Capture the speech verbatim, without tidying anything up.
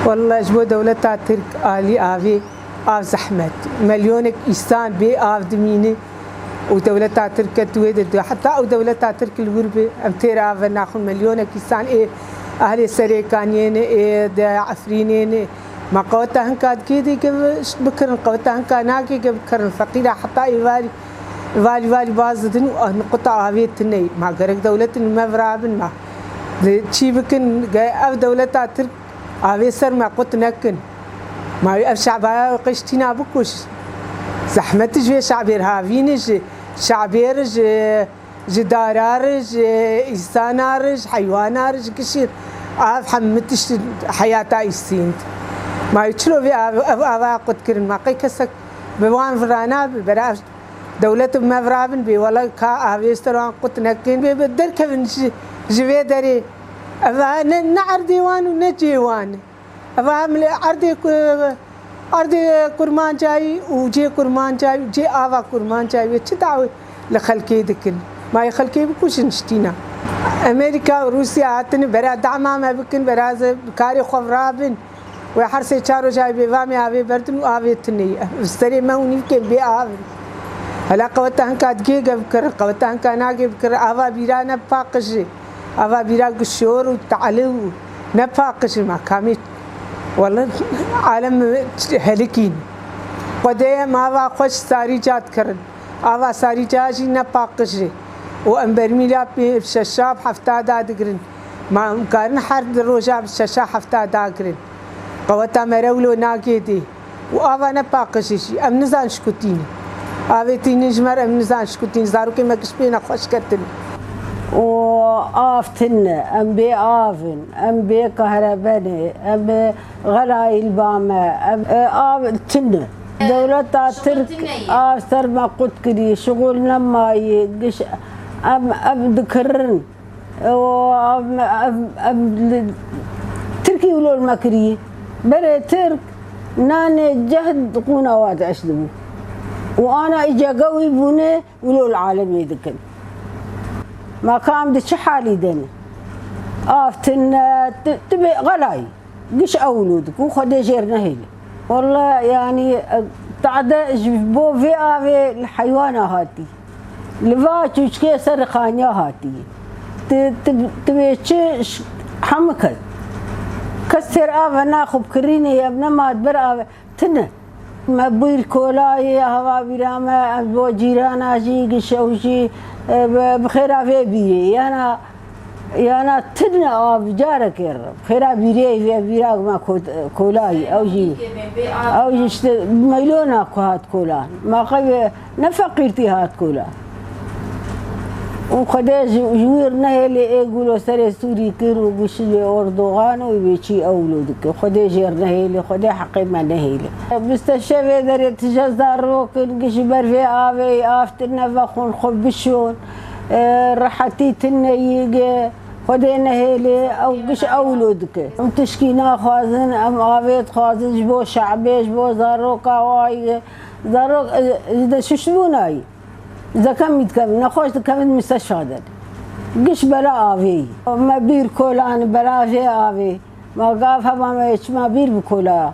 Welle ji bo dewleta Tirk alî avê, av zehmet. Melyonek îsan bê av dimîne û dewleta Tirk ket wê de, heta ew dewleta Tirk li wir be, em têra ava naxin. Melyonek îsan ê ahlê Serêkaniyê ne, ê de Efrînê ne. Ma qeweta hinka dikê dê ge bikirin, qeweta hinka nagê ge bikirin. Feqîra heta êvarî, valî valî baz didin û niqota avê tune ye. Ma gerek dewletin me virabin ma. Di çî bikin, ge ev dewleta Tirk avê ser me qut nekin. Ma wî ev şebaya qeştîna bikuş. Zehmet ji vê şebê re havîn e, ji şebê re, ji, ji dara re, ji însana re, ji heywana re, ji gişî re. Av hemû tişt heyata îsînd. Ma wî çilo vê av, ev ava qut kirin? Ma qey kesek bi wan vira nabe, bera dewlet bi me virabin bê, wela ka avê ser wan qut nekin bê, bi derkevin ji, ji vê derê. Eva ne, ne erdê wan û ne cê wan. Eva em li erdê ku-, erdê kurmancayî û cê kurmancayî û cê ava kurmancayî wê çi dawê li xelkê dikin? Ma yê xelkê bikujin ji tîna. Amerîka û Rûsya hatine bera dema me bikin, bera ze-, bi karê xwe virabin. Wê her sê çar roja bêvamê avê berdin û avê tune ye. Serê me û nîvkên bê av in. Hela qeweta hinka digê ge bikirin, qeweta hinka nagê bikirin, ava bîra ne paqij e. Ava bîra gişor û te'lî û ne paqij e, ma kamê. Wele alem helikîn. Xwedê em ava xwe ji sarîca dikirin. Ava sarîca jî ne paqij e. Û em bermîla pê şeşa bi hefta dagirin. Ma em karin her di roja bi şeşa hefta dagirin. Qeweta me re wilo nagê dê. Û ava ne paqij e jî. Em nizan ji ku tînin. Avê tînin ji me re em nizan ji ku tînin. Zarokê me giş pê nexweş ketin. Û av tune, em bê av in, em bê kahrebe ne, em bi xelayî li ba me, em, e, av tune. Dewleta Tirk av ser me qut kirî, şixul nemayî, giş em, em dikirin. Û em, em, em li Tirkî wilo li me kirî. Berê Tirk nanê cehd qûna wa de eştibû. Û ana îca gewî bûne wilo li alemê dikin. Ma ka em di çi halî de ne? Av tune, tu, tu bê xelayî. Giş ew wilo dikin, Xwedê jêr nehêle. Welle, yanî, e, tade ji bo vê avê li heywana hatî. Li va çûçkê ser xaniya hatî. Ti, ti, ti bê çi ş-, hemû kes. Kes têr ava naxwe bi kirînê ye, nema di ber ava tune. Me bîr kolayê, hava bîra me, em bo cîrana jî, giş ew jî, e, bi, bi xêra vê bîrê. Yana, yana tune av carekê re. Xêra bîrê, vê bîra me ko-, kolayî, ew jî, ew jî işte milyona ku hat kolan. Ma qey ne feqîrtî hat kolan. Û Xwedê ji, ji wir nehêlê ê gulo serê Sûrî kir û gişilê Erdogan û wê çî ewlo dike. Xwedê jêr nehêlê, Xwedê heqê me nehêlê. Biste şevê derê tije zarok in, giş ber vê avê, av tune vexwin xwe bişon. E, rehetî tune yî ge, Xwedê nehêlê, ew giş ewlo dike. Em tişkî naxwazin, em avê dixwazin ji bo şebê, ji bo zaroka wayî. Zarok, e, ji de şişbûnayî. Zekemî dikevin, nexweş dikevin misteşfa de. Giş bela avê yî. Me bîr kolan, bela vê avê. Ma gav hema me çima bîr bi kola.